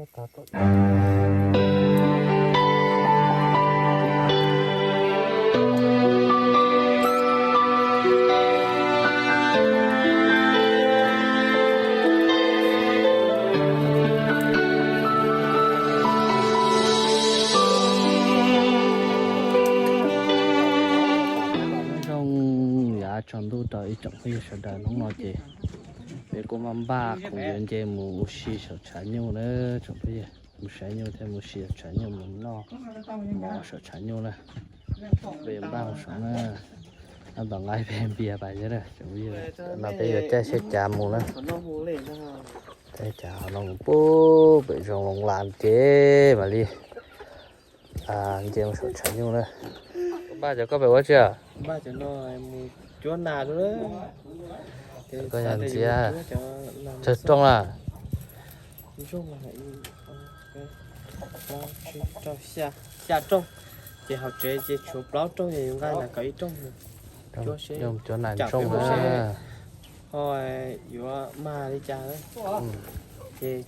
Zoo yav tsaus ntuj rau ib tsoom phooj ywg sawv daws, hnub no ces peb kuj maj npaj khoom yuav nce mus ua si saum tshav nyuj na tsoom phooj ywg. Mus saib nyuj thiab mus si saum tshav nyuj mus noj mov saum tshav nyuj na. Peb yuav npaj mus saum na, noj tom nqaij peb npias pais thiab na tsoom phooj ywg. No peb yuav caij siab cav mus na. Caij cav no mus pub pem zoo loo las ces mam li nce mus saum tshav nyuj na. Koj npaj cov koj pem ua tsi? Koj yog ntxiab. Tsawg rooj lawm? Xya rooj, ces hauv tsev ces tshuav plaub rooj, yog yuav nqa nram kom ib rooj. Cuab nais rooj na. Ho yuav mag li cas, ces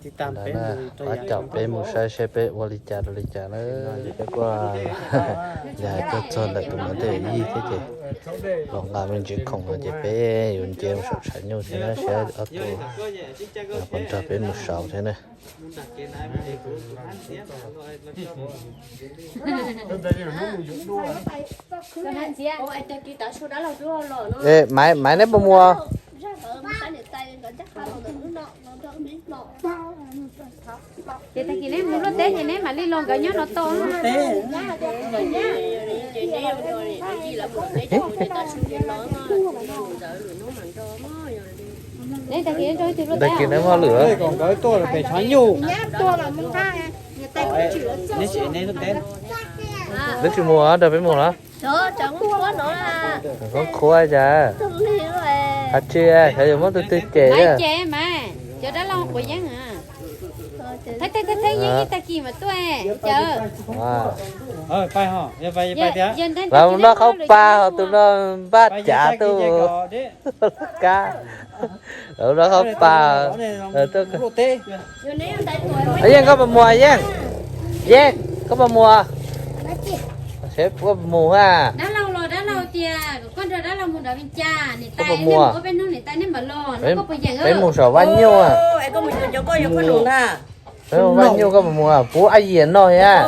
tig tag peb mus, pab caum peb mus saib seb peb ua li cas rau li cas na. Ces peb kuj yog hais tuaj txog ntawm tus muam ntej yij thiab ces los nqa me ntsis khoom no ces peb yuav nce mus saum tshav nyuj thiab na, saib ob tug puas nrog peb mus saud thiab na. Maiv, Maiv neb puas mus? Ces tag kis neb mus luaj teb ces neb mam li los nkawd nyob no tau. Neb tag kis neb mus luaj teb. Tag kis neb muaj lwm. Neb tsis mus los peb mus los? Qhuav qhuav cas? Hais tsis, xyov yuav muab tus twg cem. Cov dab laug quav yeeb. Tag kis mas tuaj. Lawv mus noj qhaub pab ho tus no npaj cav tuaj kab. Lawv mus noj qhaub pab. Yeej, koj puas mus Yeej? Yeej, koj puas mus? Seb koj puas mus ha? Dab laug los dab laug tias koj nrog dab laug mus nrog Vij Cas, niam tais neb mus ua peb hnub niam tais neb mam los, koj puas yeem? Peb mus saum vaj nyuj. Peb mus vaj nyuj, koj puas mus? Puv ab yim noj thiab.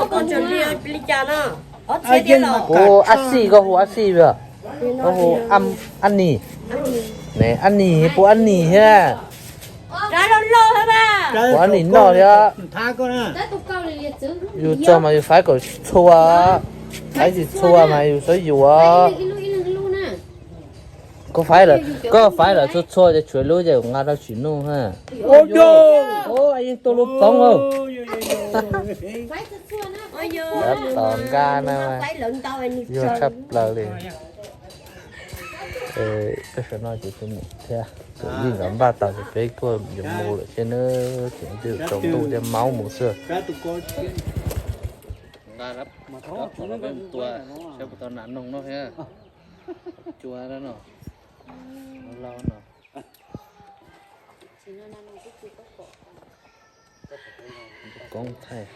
Puv ab xij, koj hu ab xij os? Koj hu ab nis. Ne ab nis, puv ab nis thiab. Puv ab nis noj thiab. Yus txog mas yus faib kom txhua, faib tsis txhua mas yus txhob yuav. Koj faib lawm, koj faib lawm txhua txhua ces tshuav lub ces nqa rau tsim nuj ha. Yeej tuaj lub poob. Tab tom nkag na, yuag tshaj plaws li. Peb sawv no ces tus muam thiab tus yij nkawd npaj tau ces peb kuj yuav mus lawm thiab na, ces twb tsaus ntuj thiab, maub mus xwb. Nqa rab phom no peb mus tua saib puas tau nas noog no thiab. Cua no, lau no. Koob thaij.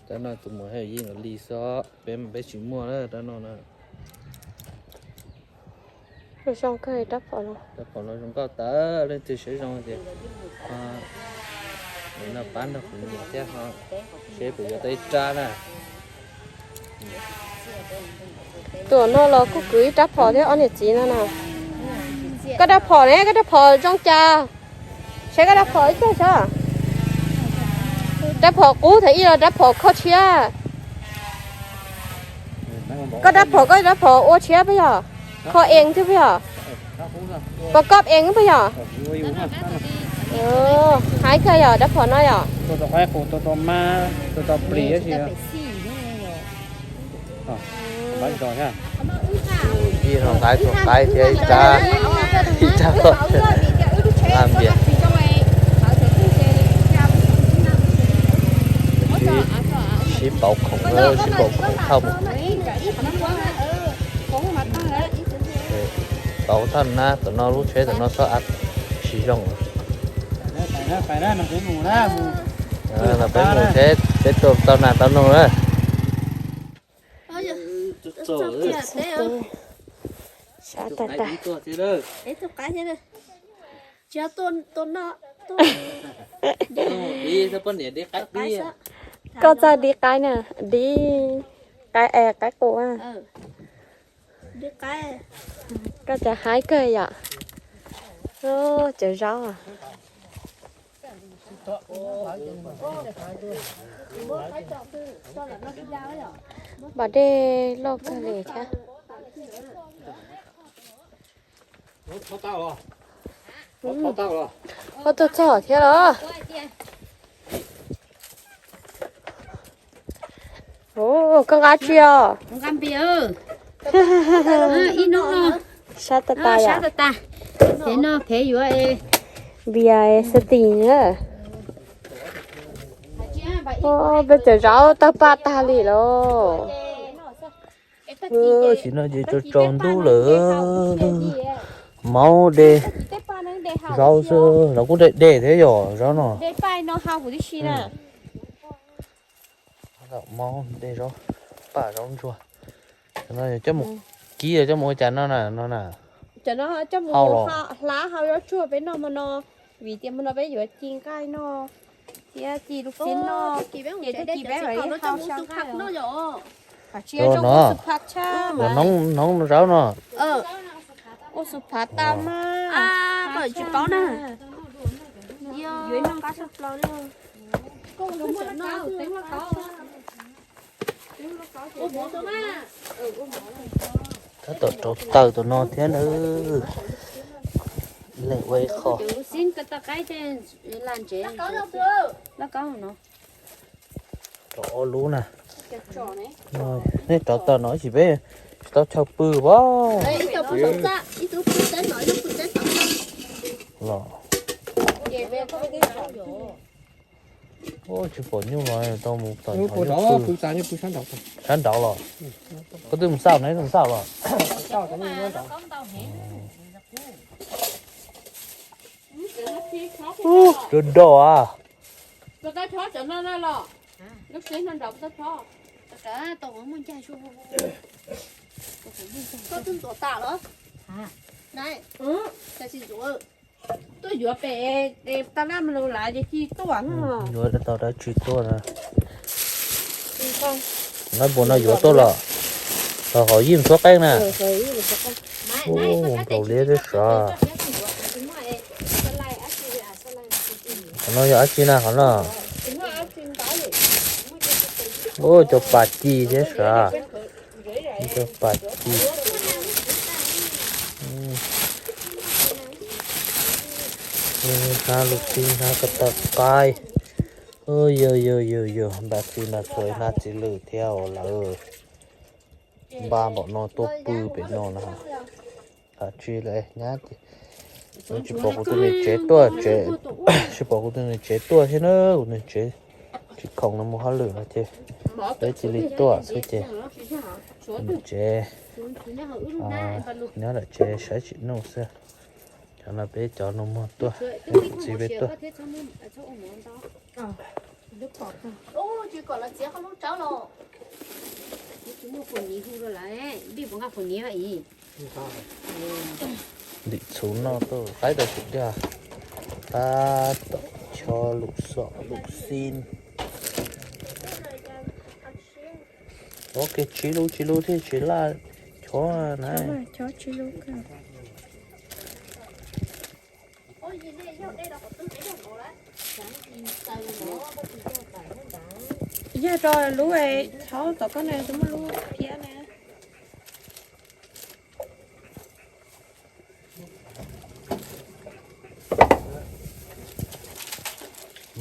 Rab no tus muam thiab yij nkawd li xwb, peb mas peb tsis muaj na rab no na. Zoo kawg rab phom no. Rab phom no zoo nkauj tawv, leej twg saib zoo ces no pab nrog kuv niam thiab ho seb puas yuav tau ib rab na. Tuam no los kuj kwv ib rab phom thiab ob niam txiv no na. Koj rab phom ne, koj rab phom zoo cas? Saib koj rab phom ib teg saib. Rab phom qub thaum ib los rab phom kho tshiab? Koj rab phom, koj rab phom ua tshiab puas yog? Kho ees thiab puas yog? Koj koj ees puas yog? Hais kawg yog rab phom no yog. Ib hau qaib, tus qaib thiab ib rab, ib rab loj. Sib pauv khoom, sib pauv thauj mus. Pauv thauj na, tom no lub tsheb tom no xob av tsis zoo. Peb mus seb peb tua tau nas tau noog na. Sab tag tag. Koj txawj dib qaib na, dib qaib, qaib qus. Koj cas haib kawg yom. Cov zaub. Npam dej loj kawg li thiab. Koj tuaj txog thiab los? Koj nqa tsi os? Sab tas tas yom. Peb no peb yuav Npias xab tis na. Peb cov zaub tawg paj tag li los. Tam sim no ces tsaus tsaus ntuj lawm, maub de zaub xwb, zaub kuj dej dej thiab yom zaub no. Maub de zaub paj zaub ntsuag. Cov no coj mus kib coj mus ua cas no na, no na? Cov no coj mus hau los hlab hau zaub tsuag peb noj hmo no, vim tias hmo no peb yuav ci nqaij noj thiab ci lub xib noj, ces tag kis peb mam li hau xyaw nqaij os. Qhov tsis yog coj mus ua su phaj tshaj mas. Hnub zaub no. Ua su phaj tau mas. Koj tsis paub na. Yuav noj qab tshaj plaws li. Tab tom rauv taws tom no thiab na. Leej ua ib qho. Rauv ob lub na. Nej rauv taws no ib chim peb tsis tau chaw pw pab. Los. Tsis pom nyuj los tau mus tom sab nraud los. Koj twb mus xauj ne, mus xauj los. Rau dog a. Tuaj yuav pem tau laj lus lav ces ci tuaj. Yuav tau dab tsi tuaj na. Nab puas no yuav tuaj los? Los hauv yij mus tshuab qeej na. Nkaus liab thiab sav. Qhov no yog dab tsi na qhov no? Ua cov pas ci thiab sav. Cov pas ci. Hnab lub xib hnab ko taw qaib. Yog yog yog yog, npaj txhij npaj txhua ib hnab txiv lwm thiab lawm. Npaj npaum no tuaj pw pem no na. Tsis lawm nyab ces tsis pom kuv tus niam tsev tuaj, tsis pom kuv tus niam tsev tuaj thiab na, kuv niam tsev tsis khoom no mus hauj lwm no ces peb cia li tuaj xwb ces kuv niam tsev nyob tom tsev saib tsis nuj xwb. Cov no peb cov nus muag tuaj, peb txiv peb tuaj. Ntim txhuv noj tuaj qaib tau tsis dag. Tab tom chob lub xov lub xib. Ua ke tsis lub tsis lub thiaj tsis laj chob na. Yog rau lub thaub tom koj na, tus muaj lub phiab na.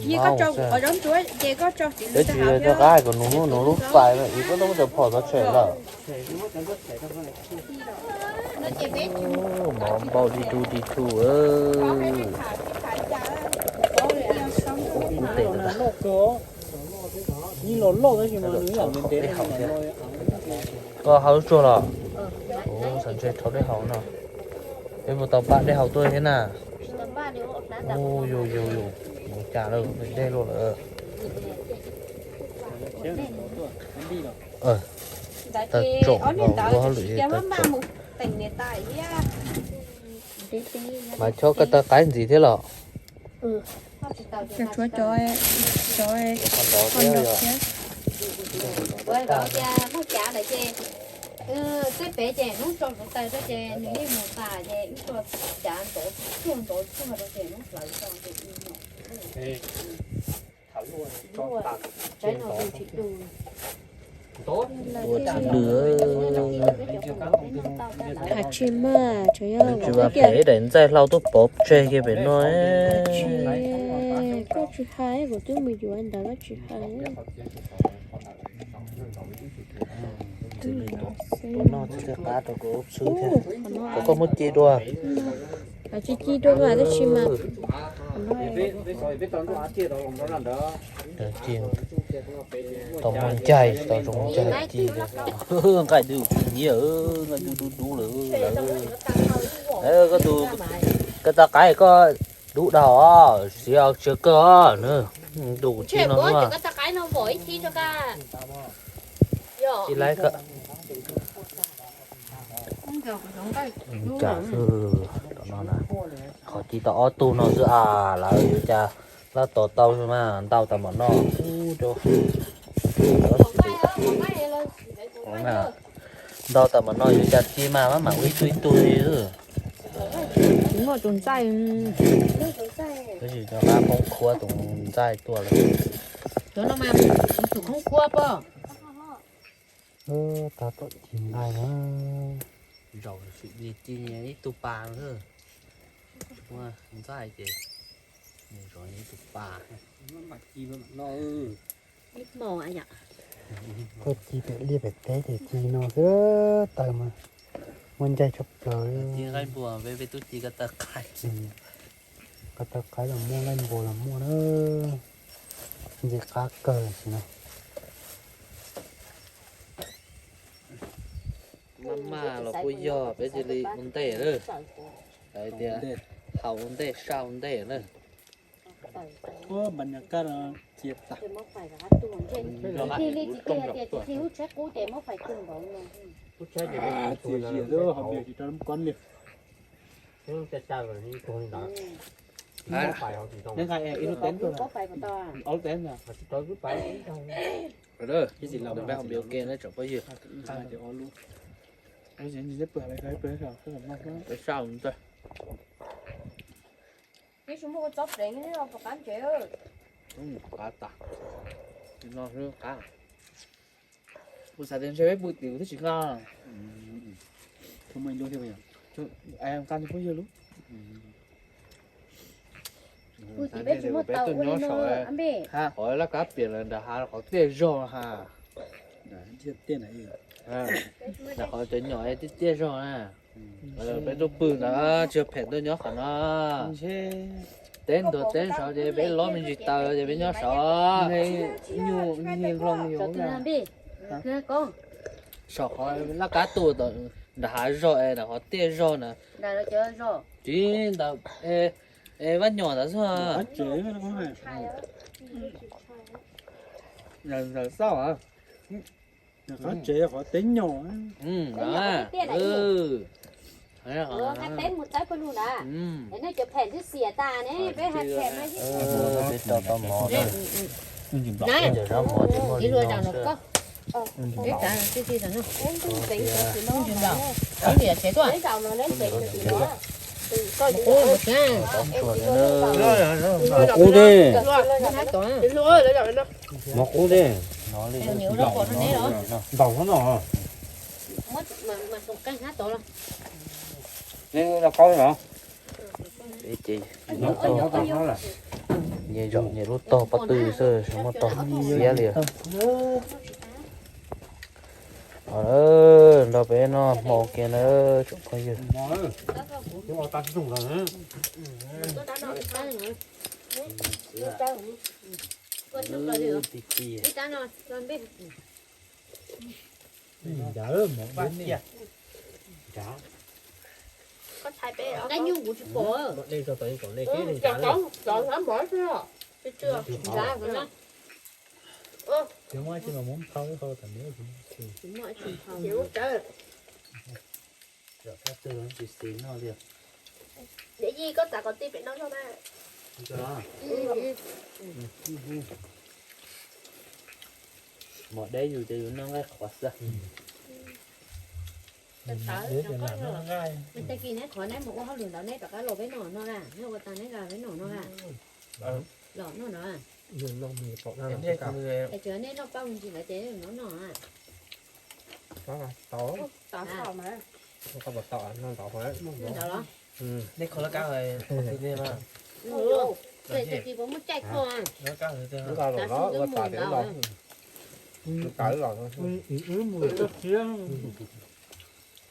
Yog koj tso kuv qhov zaub ntsuab ces koj tso txiv lws rau hauv thiab. Koj nus nus lub fais na, koj muab cov phom txhob tshem lawm. Mov npau di du di thu. Kuv tes koj hau tsuag los? Xav ntshe rhaub dej haus no. Peb puas tau npaj dej haus tuaj thiab na? Yus yus yus. Cas lawm, dej luaj lawm. Tawm tsoom nkaus lub hauj lwm tawm tsoom. Mas chob koj taw qaib ntxiv thiab los? Tshuav cov, cov, cov nrov thiab. Tej pem ces hnub tso hluav taws rau ces nws yeej mus tas ces wb tso cav ntov tsuag ntov tsuag rau ces hnub hlawv tso ces wb mus. Ua tsis lwm, hav tsis mag tseem yog tsis vas pem daim ntxaij hlau tuaj pov tseg kiag pem no. Koj tsis hais, kuv twb mus yuav ntawd koj tsis hais. Tus no tsis qab rau kuv xwb thiab. Kom koj muab ci dua. Tsis ci dua mas tab sis mas tau muaj ncaig, tau zoo ncaig ci. Nqaij dub nyiab, nqaij dub dub lawm lawm. Koj tus, koj taw qaib koj dub dhau, siav tsis kawg na. Tus tsis no. Ci laib kawg. Cas xwb, tom no na, qhov ci tau ob tug no xwb as, lawv yuav cas laj tos tau mas ntau tas mam noj. Ntau tas mam noj yuav cas ci mas maj mam ua ib tug ib tug li. Tsis muaj tus ntxaij. Tab sis cov qab khoob khuab tus ntxaij tuaj lawm. Cov no mas tus khoob khuab pom. Tag tom ci nqaij na. Zaum sim li ci ib tug pas xwb. Ntxaij ces zaum ib tug pas. Koj ci pem liaj pem teb ces ci no xwb, taw mas muaj ncaig tshaj plaws. Ci nqaij npua, peb tub ci ko taw qaib. Ko taw qaib los muaj, nqaij npua los muaj na. Ntxim qab kawg sim no. Maj maj los kuj yog peb cia li ua ntej lawm. Hais tias haus ua ntej saj ua ntej lawm. Txias tas. Txias zias xwb, hauv npias tsis rau lub kob li. Neb nqa ib lub teeb tuaj, ob lub teeb ntag. Ib txhis los peb hauv npias ua ke na tsoom phooj ywg. Peb saj ua ntej. Peb saj ua ntej. Qab tas. No qab. Kuv xav tias ntshe peb pw tim kuv twb tsis nqa. Nqa phooj ywg lub. Peb tuaj nyob saum qhov laj kab piam lawm nram hav qhov tiaj zog ha. Nram qhov cov nyom tiaj tiaj zog na. Peb tuaj pw ntawd tsis phem tuaj nyob qhov no. Teb ntuag teb ntawd ces peb lob me ntsis taws ces peb nyob saud. Saum qhov laj kab tuaj nram hav zog es nram qhov tiaj zog na. Tsis ntawd, es Vaj Nyom ntawd xwb. Ntawd xauj. Qhov tsev qhov teb nyom. Peb rau tau mov na. Cov zaub mov ces muaj li no xwb. Mov qub thiab. Mov qub thiab. Ntaus xwb no. Nws los qau los. Ces nyias zaum nyias lub tog pob tw xwb, tsis muaj tog xiab li. Nrog peb noj hmo kiag na tsoom phooj ywg. Nqaij nyuj kuv tsis pom. Tsis muaj ib tsi mas muab phau ib hau tam sim no. Tsis muaj ib tsi phau. Dev Yij, koj txav qos tij pem no zog na. Mos deb yus ces yus noj nqaij qhuav xwb. Tag kis neb qhuav neb mus ua hauj lwm ntawd neb rov qab los peb no no na, neb ua tag neb los peb no no na. Los noj no. Es tsuav nej noj paj me ntsis ntawd ces noj no. Noj ntawd los? Nej kho lab kab, tag kis puas muaj caij kho? Lab kab los, ua tas tias los, ua tas los. Wb mus toj siab,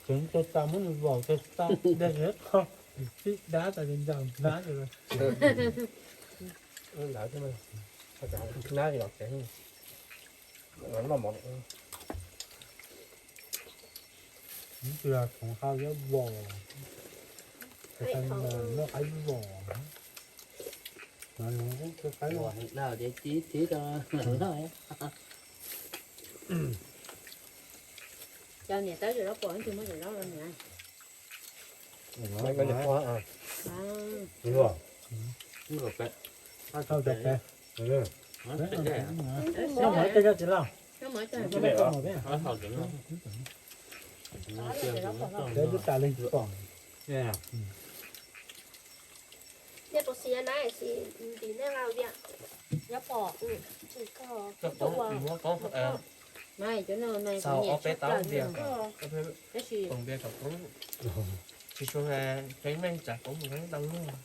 tseev tau tas muab nws vaum tau tas, dag tsis qho, tib dab tas ncaws hnab. Hnab los tseev, noj mov. Ntsia khoom hau yuav vos, noj qaib vos. Vos heev dhau ces tib tib rau lawm. Cov niam tab sis los pom ib tug muaj cov zaub los niam. Noj mov ib teg zog tsis lauj? Peb lub tas leeg tsis pom. Tias pos xis na, xis ntim nej lau tias. Xaus ob peb taub npias, tab sis poob npias kom poob, tsis tshua heev meej tsam poob mus heev ntau luaj.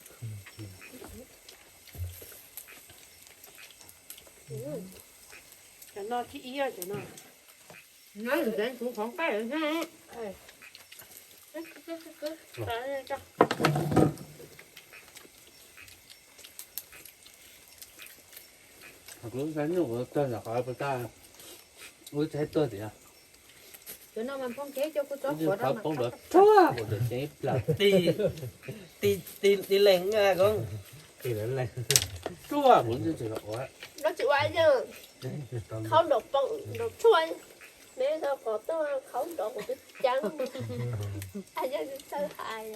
Cov no thib ib cov no. Kuv qhov nqaij thiab. Kuv saib nyuj kuv tawg nram qhov puas tag, wb tsaib tuaj tias. Cov no mas phooj kev coj kuv tsob qhuav poob dov tsuag kuv tseem ib plag. Ti leeg ko, tsuag kuv tseem ua. No tsis ua yawg, khaub nrov poob nrov tsuag, neb qhov tuaj khaub nrov kuv twb ceeb. Yawg txawj hais.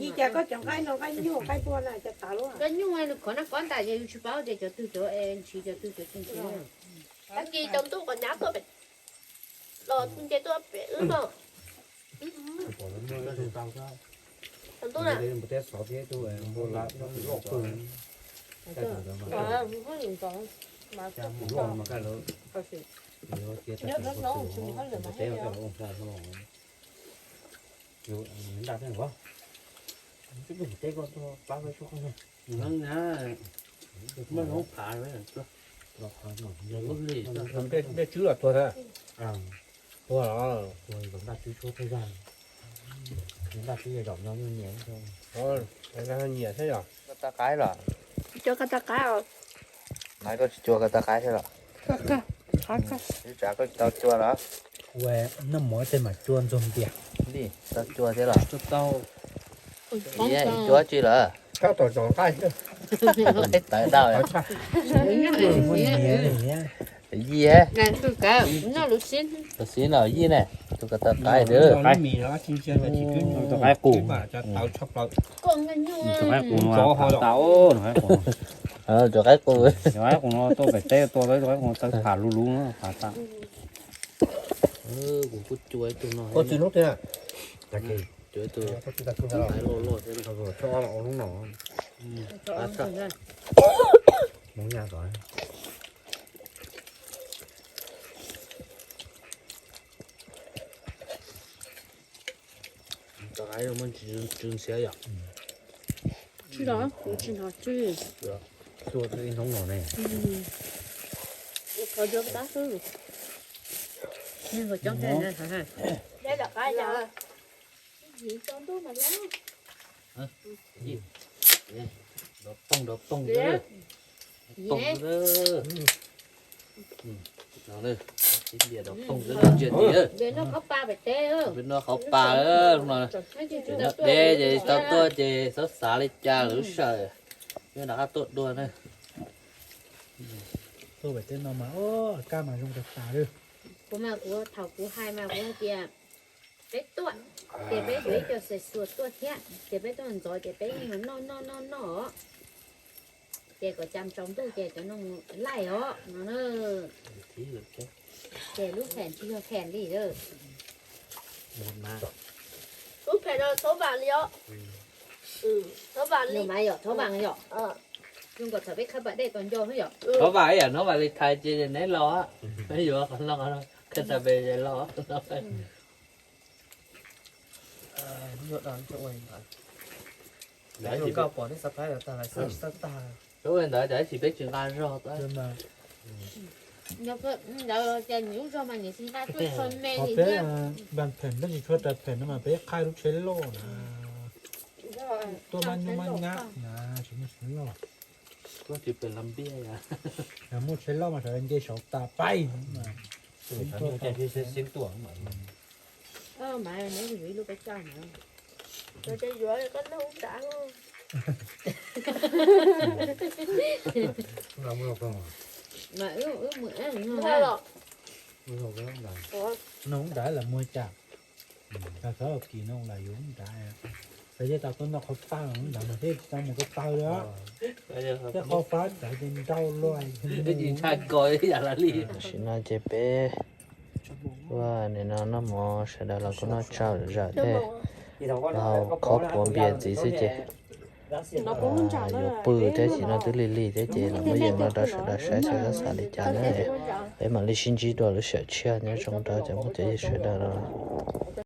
Yi cas koj cov nqaij no nqaij nyuj nqaij npua na cas tas luaj? Nqaij nyuj khov noj kob ntais ces yus tsis paub tias cov twg cov ntshis cov twg cov tsis ntshis. Tag kis tsaus ntuj kom nyab tuaj pem, los nce tuaj pem wb no. Tsaus ntuj na. Npej tswb los tuag na. Tuag los ntaj tswb tshuab thawj zag. Ntaj tswb zaum no nyiam thiab yom. Koj tau qaib los? Tsis cua koj tau qaib os. Mas koj tsis cua koj tau qaib thiab los? Ib tsam koj tsis tau cua los? Ua noj mov tej mas cua ntxuag npias. Li tau cua thiab los? Tau. Cua tsi lawm? Tawv dau. Yij, lub xib no yij ne, tus ko taw qaib, tus qaib qus, tus qaib qus no, tus qaib qus no tuaj pem teb tuaj, tus qaib qus no tawg pham luv luv no pham tas. Kuv kuj cua ib tug no. Cua ib tug loj loj thiab. Tau qaib muab tsw ntxiav yom? Tsis los, kuv tsis hnov tsw. Tua ib hnub no ne. Qhov cov tab xwb. Nrov poog nrov poog. Nrov poog, nrov poog. Peb noj qhov pas, peb noj qhov pas, deb ces tau tuaj ces xav xav li cas lub sij hawm. Nyob nram qab tuaj dua na. Tuaj pem tej no mas, o, kab mas zoo tas tas li. Kuv mas kuv thaum kuv hais mas kuv hais tias peb tuaj, ces peb yuav ib co xais xuas tuaj thiab, ces peb tuaj ntxov ces peb yeej noj noj noj noj os. Ces kom cas tsaus ntuj ces cov no mus laij os no. Ces lub phem tsis yog phem li lawm. Lub phem no thov vam li os. Thov vam li. Mas yom, thov vam yom. Zoo kom thaum peb khab pas dej tos nco yom. Thov vam yom, thov vam li thais ces neb los, neb yuav qhov no, khab tas pes los. Ua ntawd cas ib tsis peb tsis nqa zog. Ntawd ces nws lub zog mas nws tsis nqa tuaj txog me li thiab. Peb npaj phem, peb tsis tshua rais phem no mas peb qhaij lub tsheb loj na. Tuaj maj nyuj maj nyab na, tsis muaj tsheb loj. Muaj tsheb loj mas sawv daws nce saud tas paib. Nug nrad lawm muag cas, tau txog kis no lawm yuav nrad, lawv yeej tau tuaj noj qhov paj nrad mas thiaj tsis tau mus ko taw li. Thiab qhov fab txawv ces nrau luaj. Tam sim no ces peb ua nim no noj mov sawv daws los kuj noj tsau zam thiab, khob puav npias ntxiv xwb ces yuav pw thiab, tam sim no twb lig lig thiab ces los muab yees no rau sawv daws saib sawv daws xav li cas na. Peb mam li sib ntsib dua lub sij hawm tshiab, nyob zoo rau cov phooj cov ywg sawv daws los.